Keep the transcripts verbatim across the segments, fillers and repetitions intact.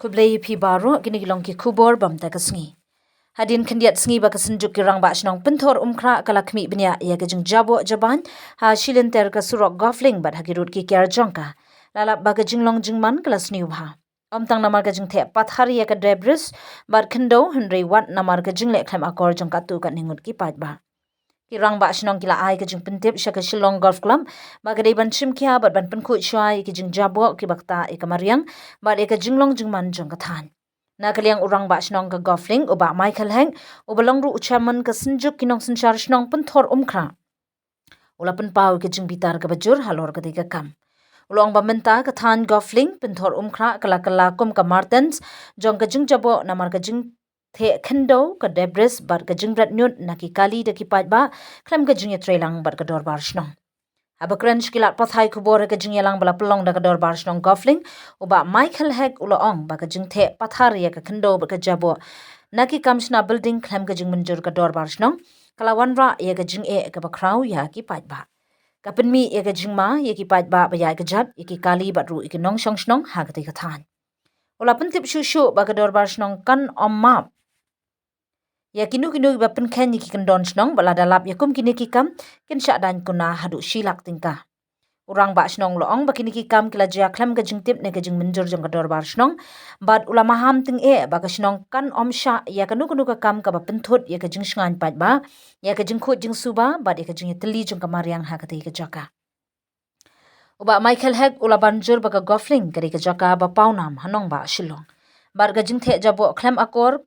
Khublei ïa phi baroh, kine ki long ki khubor bam ta ka sngi. Hadien khyndiat sngi ba ka Synjuk ki Rangbah Shnong Pynthor Umkhrah ka la khmih bniah ïa ka jingjaboh jabain ha shilynter ka surok Golf Link bad ha ki rud ki kiar jong ka, la lap ba ka jinglong jingman ka la sniew bha. Ym tang namar ka jingtheh pathar ïa ka debris bad khyndew, hynrei wat namar ka jingleh khlem akor jong katto katne ngut ki paidbah. Ki Rangbah Shnong ki la ai ka jingpyntip sha ka Shillong Golf Club ba ka dei ban shim khia bad ban pynkhuid shuwa ïa ki jingjaboh kiba ktah ïa ka mariang bad ïa ka jinglong jingman jong ka thaiñ. Na ka liang u Rangbah Shnong ka Golf Link, u Bah Michael Hek, uba long ruh u Chairman ka Synjuk ki Nongsynshar Shnong Pynthor Umkhrah, u la pynpaw ïa ka jingbitar kaba jur halor katei ka kam. U la ong ba mynta ka thaiñ Golf Link Pynthor Umkhrah ka la kylla kum ka Martens jong ka jingjaboh namar ka jingtheh khyndew, ka debris bad ka jingbret ñiut na ki kali da ki paidbah khlem ka jingïatreilang bad ka Dorbar Shnong. Haba kren sha ki lad pathai khubor ha ka jingïalang ba la pynlong da ka Dorbar Shnong Golf Link, u Bah Michael Hek u la ong ba ka jingtheh pathar ïa ka khyndew bad ka jaboh na ki kam shna building khlem ka jingmynjur ka Dorbar Shnong ka la wanrah ïa ka jingeh kaba khraw ïa ki paidbah. Ka pynmih ïa ka jingma ïa ki paidbah ba ïaid ka jat, ïa ki kali bad ruh ïa ki nongshong shnong ha katei ka thaiñ. U la pyntip shuh shuh ba ka Dorbar Shnong kan ym map ïa kino kino kiba pynkheiñ ïa ki kyndon shnong, bad lada lap ïa kum kine ki kam, kin shah daiñ kuna haduh shi lak tyngka. U Rangbah Shnong u la ong ba kine ki kam ki la jia khlem ka jingtip ne ka jingmynjur jong ka Dorbar Shnong, bad u la maham tyngeh ba ka shnong kan ym shah ïa kano kano ka kam kaba pynthut ïa ka jingshngaiñ paidbah, ïa ka jingkhuid jingsuba bad ïa ka jingïatylli jong ka mariang ha katei ka jaka. U Bah Michael Hek u la ban jur ba ka Golf Link ka dei ka jaka ba pawnam ha nongbah Shillong, bad ka jingtheh jaboh khlem akor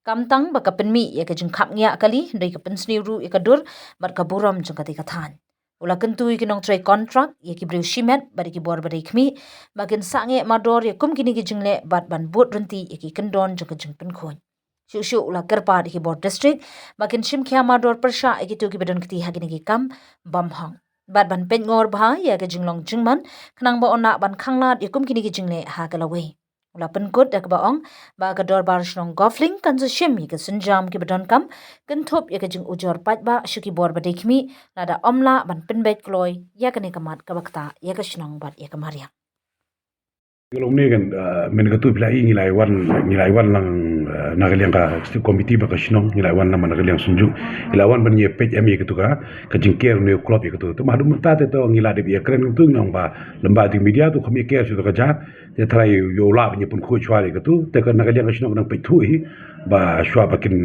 kam tang ba ka pynmih ïa ka jingkhapngiah kali, hynrei ka pynsniew ruh ïa ka dur bad ka burom jong katei ka thaiñ. U la kyntu ïa ki nongtrei kontrak, ïa ki briew shimet bad ïa ki bor ba dei khmih ba kin sangeh mardor ïa kum kine ki jingleh bad ban bud ryntih ïa ki kyndon jong ka jingpynkhuid. Shuh shuh u la kyrpad ïa ki bor district ba kin shim khia mardor pyrshah ïa kito kiba don kti ha kine ki kam bym hok, bad ban peitngor bha ïa ka jinglong jingman, khnang ba yn lah ban khanglad ïa kum kine ki jingleh ha ka lawei. U la pynkut da kaba ong ba ka Dorbar Shnong Golf Link kan sa shim ïa ka sienjam kiba donkam, kynthup ïa ka jingujor paidbah sha ki bor ba dei khmih, lada ym lah ban pynbeit kloi ïa kane ka mat kaba ktah ïa ka shnong bad ïa ka mariang. Ka long ne kan, ah, mynta katu phi la i ngi la wan, ngi la wan lang, ah, na ka liang ka Executive Committee bad ka shnong, ngi la wan lang na ka liang Synjuk. Ngi la wan ban ïa peit em ïa katu ka, ka jingker ne u club ïa katu. Te ma haduh mynta te to ngi la dep ïa kren katu ngi ong ba lem bad media to kham ïa ker shuh ka jaka. Te trai ïa u lah ban ïa pynkhuid shuwa ïa katu. Te ka na ka liang ka shnong ka dang peit thuh hi ba shuwa ba kin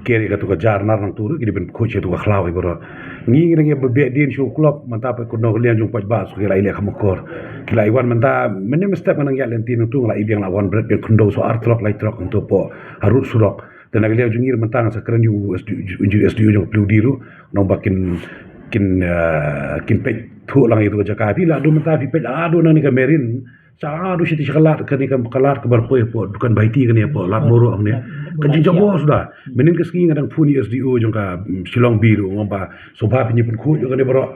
ker ïa katu ka jaka nar nangtu ruh ki dei ban pynkhuid shuwa ïa katu ka khlaw hi baroh. Ngi ngi dang ïa ba beh dien sha u club, mynta pat ka nongkyndiah jong paidbah shu ki la ïaleh kham akor. Ki la ïa wan mynta mynne mynstep ngan nang ïaid lynti nangtu, nga la ïa biang la wan bret biang khyndew sha ar trok lai trok nangtu hapoh harud surok. Te na ka liang jong ngi mynta ngan sa kren ïa u S D O, ïa u S D O jong ka Paliudi ruh, nong ba kin kin, eh, kin peit thuh lang ïa katu ka jaka. Phi la duh mynta phi peit la duh nangne ka Marine, sa duh shiti sha ka lad kane ka, ka lad kaba poi hapoh dukan Baiti kane hapoh lad Mawroh kane. Ka jingjaboh suda. Mynnin ka sngi nga dang phone ïa u S D O jong ka, mm, Shillong B ruh, nga ong ba sngewbha phin ïa pynkhuid ïa kane baroh.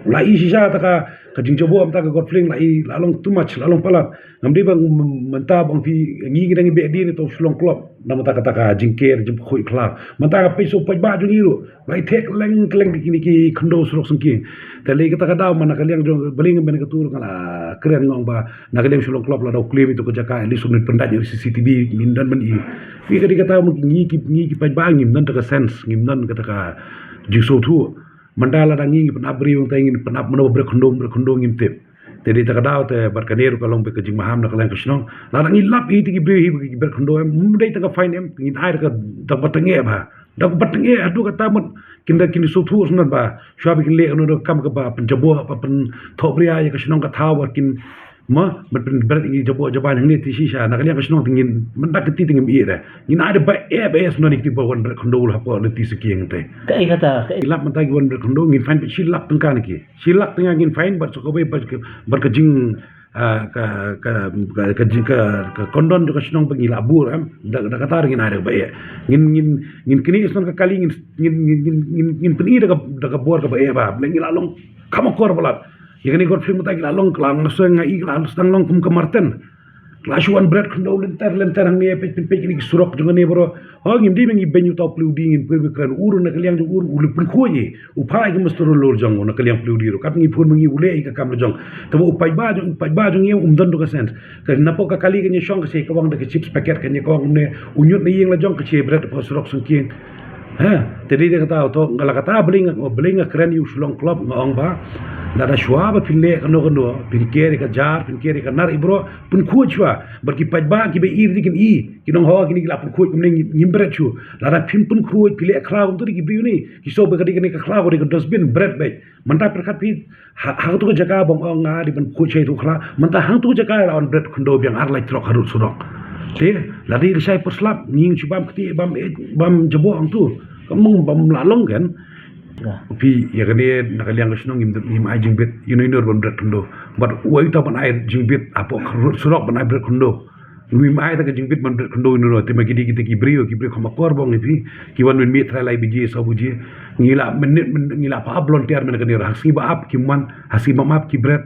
La i shisha ta ka, ka jingjaboh mynta ka Golf Link la i, la long too much, la long palat. Ngam dei ba m-, mynta ba ong phi ngi ngi dang ïa beh dien ïa uto u Shillong Club. Na mynta kata ka jingker jingpynkhuid khlaw. Mynta ka peit sha u paidbah jong ngi ruh. Ba i theh kylleng kylleng ki kine ki khyndew surok syngkien. Te lei kata ka daw ma na ka liang jong, balei nga mynta katu nga la kren nga ong ba na ka liang Shillong Club la daw claim ïa katu ka jaka, at least un pyndait ïa ka C C T V, ngin don ban i. Phi ka dei kata ma ngi ki, ngi ki paidbah ngim don kata ka sense, ngim don kata ka jingsngewthuh. Mynta lada ngi ngi pynap briew te ngin pynap mano ba bret khyndew, bret khyndew ngim tip. Te dei ta ka daw te bad kane ruh ka long beit ka jingmaham na ka liang ka shnong. Lada ngi lap ïa ki briew hi ba ki bret khyndew em, ym dei ta ka fine em, ngin ai da ka, da kaba tyngeh bha. Da kaba tyngeh haduh katta mut kin da kin sngewthuh sngewbha ba shuwa ba kin leh kano kano ka kam kaba pynjaboh, ba pynthohbria ïa ka shnong ka thaw ba kin ma, ban pynbret ïa ki jaboh jabain hangne te shisha na ka liang ka shnong te ngin, mynta ka ti te ngim ïeh de. Ngin ai da ba eh ba eh sngewbha ïa kito ba wan bret khyndew hapoh lynti syngkien te. Kaei kata, kaei. Lap mynta ki wan bret khyndew ngin fine beit shi lak tyngka na ki. Shi lak tyngka ngin fine bad sa kawei bad ka, bad ka jing, ah, ka, ka, ka, ka jing, ka, ka kyndon jong ka shnong ba ngi la bur em. Da, da kata ngin ai da kaba eh. Ngin, ngin, ngin knieh shnong ka kali ngin, ngin, ngin, ngin, ngin, ngin pyni da ka, da ka bor kaba eh ba. Balei ngi la long kham akor palat. Ïa kane ka Golf Link mynta ki la long, ki la, nga sngew nga i ki la sdang long kum ka Martens. La shu wan bret khyndew lynter lynter hangne, peit peit peit kine ki surok jong kane baroh. Ho, ngim dei ba ngi beiñ uta u Plie U D, ngin poi ba kren u ruh na ka liang jong u ruh u la pynkhuid ïa u, u phah ïa ki muster roll jong u na ka liang Plie U D ruh. Kat ngi phone ma ngi u leh ïa ka kam la jong. Tangba u paidbah jong, u paidbah jong ngi um don ruh ka sense. Ka napoh ka kali ka ñiewshong ka shi kawang da ka chips packet, ka ñiewkawang kumne, u ñiut na ïing la jong ka shi bret hapoh surok syngkien. Ha, te dei da kata, to, nga la kata, balei nga, balei nga kren ïa u Shillong Club, nga ong ba lada shuwa ba phin leh kano kano, phin ker ïa ka jar, phin ker ïa ka nar, i baroh pynkhuid shuwa. Bad ki paidbah kiba ïeit kin ïohi, kin ong, ho, kine ki la pynkhuid kumne, ngim, ngim bret shuh. Lada phim pynkhuid, phi leh khlaw kumto, dei ki briew ne ki shu ba ka dei kane ka khlaw, ka dei ka dustbin, bret beit. Mynta pyrkhat phi, ha, ha kato ka jaka ba ong nga dei ban khuid shai tu khlaw. Mynta hangto ka jaka la wan bret khyndew biang, ar lai trok harud surok. Te lada ïa shai pyrslap, ngin shu bam kti, bam, eh, bam jaboh hangto. Kam mung bam la long kan. Phi, ïa kane na ka liang ka shnong ngim, ngim ai jingbit ïa uno uno ban bret khyndew. Bad uei uta ban ai jingbit hapoh harud surok ban ai bret khyndew. Ngim ai ta ka jingbit ban bret khyndew ïa uno uno, te ma ki dei kita ki briew, ki briew kham akor ba ong ïa phi, ki wan mynmiet trai lai baje, saw baje. Ngi la mynmiet, myn-, ngi la phah ap volunteer mynta kane ruh, ha sngi ba ap kim wan, ha sngi bym ap ki bret.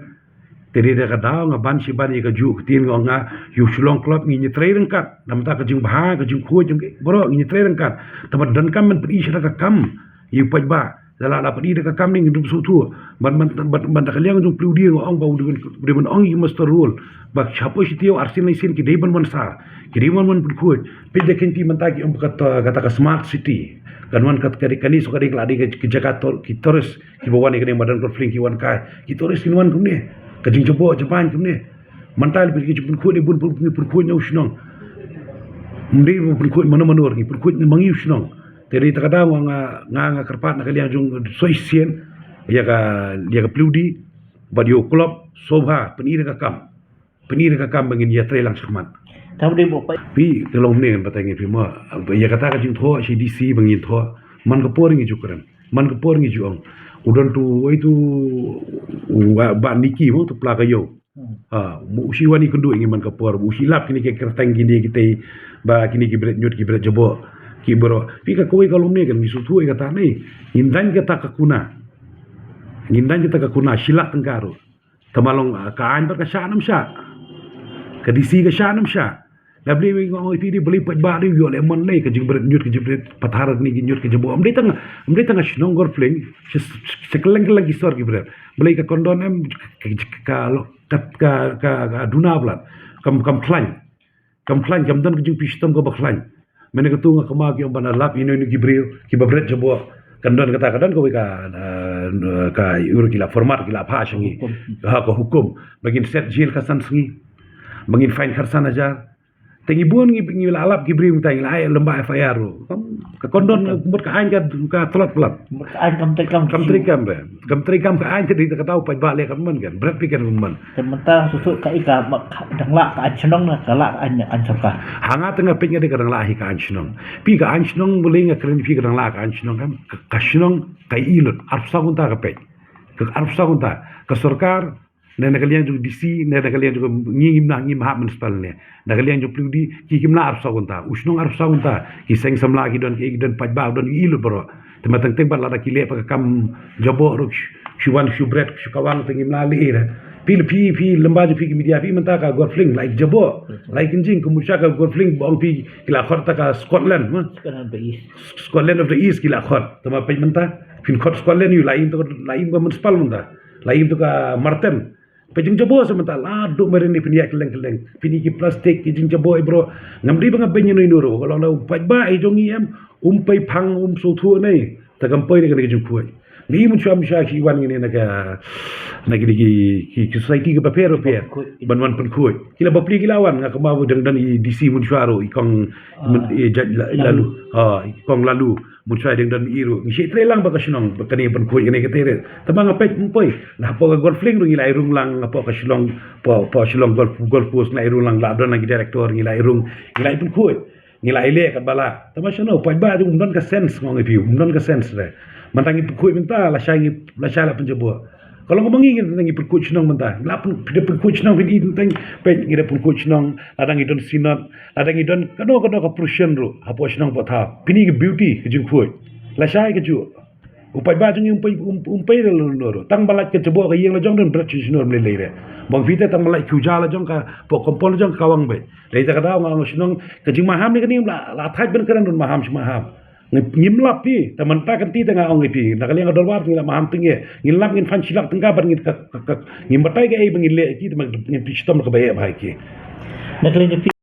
Te dei da ka daw nga ban shi ban ïa kajuh ka ktien, nga ong nga, ïa u Shillong Club ngin ïatrei ryngkat. Namar ka jingbha, ka jingkhuid jong ki baroh ngin ïatrei ryngkat. Tangba donkam ban pyni sha ka kam ïa u paidbah. Lada la pyni da ka kam ne ngin dup sngewthuh. Ban, ban, ban, ban da ka liang jong u Plie U D nga ong ba u dei ban, u dei ban ong ïa u muster roll ba shapoh shi taïew, arsien laisien ki dei ban wan sar, ki dei ban wan pynkhuid. Peit da kynti mynta ki ong ba kata, kata ka smart city. Kan wan kat, ka dei, kane shu ka dei, ka la dei ka, ka jaka tour, ki tourist kiba wan ïa kane madan Golf Link ki wan kai. Ki tourist kin wan kumne. Ka jingjaboh jaban kumne. Mynta lada phi, ki jingpynkhuid ne bun, pyn-, pyn-, pynkhuid na u shnong. Ym dei ba pynkhuid mano mano, ki pynkhuid na ma ngi u shnong. Te dei ta ka daw nga, nga, nga kyrpad na ka liang jong u soi sien ïa ka, ïa ka Plie U D bad ïa u club, sngewbha pyni da ka kam. Pyni da ka kam ba ngin ïatrei lang shakhmat. Tang dei ba phi, ka long ne ngan batai ngi phi ma. Ïa kata ka jingthoh shi D C ba ngin thoh. Man ka por ngi ju kren. Man ka por ngi ju ong. U don tu, oi tu, u, ba, ba Niki mo, tu pla ka ïew. Hmm. Ha, u shi wan ïakynduh ïa ngi man ka por, u shi lap kine ki kyrteng kine ki tei, ba kine ki bret ñiut, ki bret jaboh, ki baroh. Phi, ka kawei ka long ne kan, ngi sngewthuh ïa kata ne. Ngin dang kata ka kuna. Ngin dang kata ka kuna, shi lak tyngka ruh. Tangba long, ah, ka aiñ pat ka shah ne ym shah. Ka D C ka shah ne ym shah. Lada balei nga ong ïa phi, dei balei paidbah dei u ïoh lehmon ne ka jingbret ñiut, ka jingbret pathar, kine ki ñiut ki jaboh. Ym dei tang, ym dei tang ha shnong Golf Link. Sha, sha kylleng kylleng ki sor ki bret. Balei ka kyndon em, ka, ka, ka duna palat. Kam, kam khlaiñ. Kam khlaiñ, kam don ka jingpynshitom kaba khlaiñ. Mynne katto nga kynmaw ki ong ban da lap ïa ino ino ki briew kiba bret jaboh. Kan don kata, ka don kawei ka, eh, ka, ïa ki la format, ki la phah sha ngi. Hukum. Ha, ka hukum. Ba ngin set jail khatsan sngi. Ba ngin fine khatsan hajar. Te ngi bun ngi, ngi la lap ki briew mynta, ngi la ai lyngba F I R ruh. Kam, ka kyndon, mut ka aiñ ka, ka tlot palat. Mut ka aiñ kam treikam. Kam treikam re. Kam treikam ka aiñ, te dei ta ka daw paidbah leh kan man kan. Bret phi kan man. Te mynta shuh shuh kaei ka, ma, ka dang lah ka aiñ shnong ne ka lah ka aiñ, aiñ sorkar? Ha nga te nga peit nga dei ka dang lah hi ka aiñ shnong. Phi, ka aiñ shnong, balei nga kren phi ka dang lah ka aiñ shnong kan? Ka, ka shnong ka i lut arphew saw kynta, ka peit. Ka arphew saw kynta. Ka sorkar, ne na ka liang jong D C, ne na ka liang jong ngi, ngim, na ngim hap municipal ne. Na ka liang jong Plie U D, ki, kim lah arphew saw kynta. U shnong arphew saw kynta. Ki seng samla ki don, ki, ki don paidbah, don i lut baroh. Te ma teng teng pat lada ki leh pat ka kam jaboh ruh, shu wan shu bret, shu kawang, te ngim lah leh ïa. Phi, phi, phi, lyngba jong phi ki media, phi, mynta ka Golf Link la i jaboh, la i kynjing, ka musa ka Golf Link ba ong phi ki la khot ta ka Scotland, ma? Scotland of the East. Scotland of the East ki la khot. Tangba peit mynta, phin khot Scotland ïa u, la im to, la im ka municipal mynta. La im to ka Marten. Peit jingjaboh sa mynta, la duh marwei ne phin ïaid kylleng kylleng. Phin ïaid ki plastik, ki jingjaboh, eh, bro. Ngam dei ba nga beiñ ïa uno uno ruh. Ka long da u paidbah, eh, jong ngi em, um pei phang, um sngewthuh ne. Te kam poi ne kane ka jingkhuid. Ngi mynshuwa mynshuwa ki wan ngi ne na ka, na kine ki, ki, ki society kiba pher ba pher. Pynkhuid. Ban wan pynkhuid. Ki la bapli ki la wan, nga kynmaw ba dang don i D C mynshuwa ruh, i kong, ah, i judge la, Lalu. Lalu. Ha, i kong Lalu. Mynshuwa dang don i ruh. Ngi shait trei lang bad ka shnong, ba kane ban khuid kane ka trei. Tangba nga peit ym poi. Hapoh ka Golf Link ruh ngi la ïarung lang, hapoh ka Shillong, hapoh, hapoh Shillong Golf, Golf Course ngi la ïarung lang, la don lang ki director, ngi la ïarung, ngi la ïa pynkhuid. Ngi la ïaleh katba lah. Tangba shano, paidbah jong um don ka sense, nga ong ïa phi, um don ka sense re. Mynta ngi pynkhuid mynta, lashai ngi, lashai la pynjaboh. Ka long kaba ngi, ngi pynkhuid shnong mynta. Ngi la pyn, pyn, pynkhuid shnong, phin i teng, peit ngi da pynkhuid shnong, lada ngi don synod, lada ngi don kano kano ka procession ruh, hapoh shnong hapoh thaw. Phin i ka beauty ka jingkhuid. Lashai kajuh. U paidbah jong ngi um pei, um, um pei re lano ruh. Tang ba lait ka jaboh ka ïing la jong don bret shisnor mlei lei re. Bang phi te tang ba lait ka uja la jong ka, pok kompon la jong ka kawang beit. Lei ta ka daw nga ong shnong ka jingmaham ne kane la, la thait ban kren don maham shi maham. Ngi, ngim lap phi, ta mynta kan ti ta nga ong ïa phi. Na ka liang ka dorbar ngi la maham tynge. Ngin lap ngin fan shi lak tyngka bad ngin ka, ka, ka, ngim batai ka ei ba ngin leh ki, ta ma ngin phi shitom ka ba eh bha ki. Na ka liang ka phi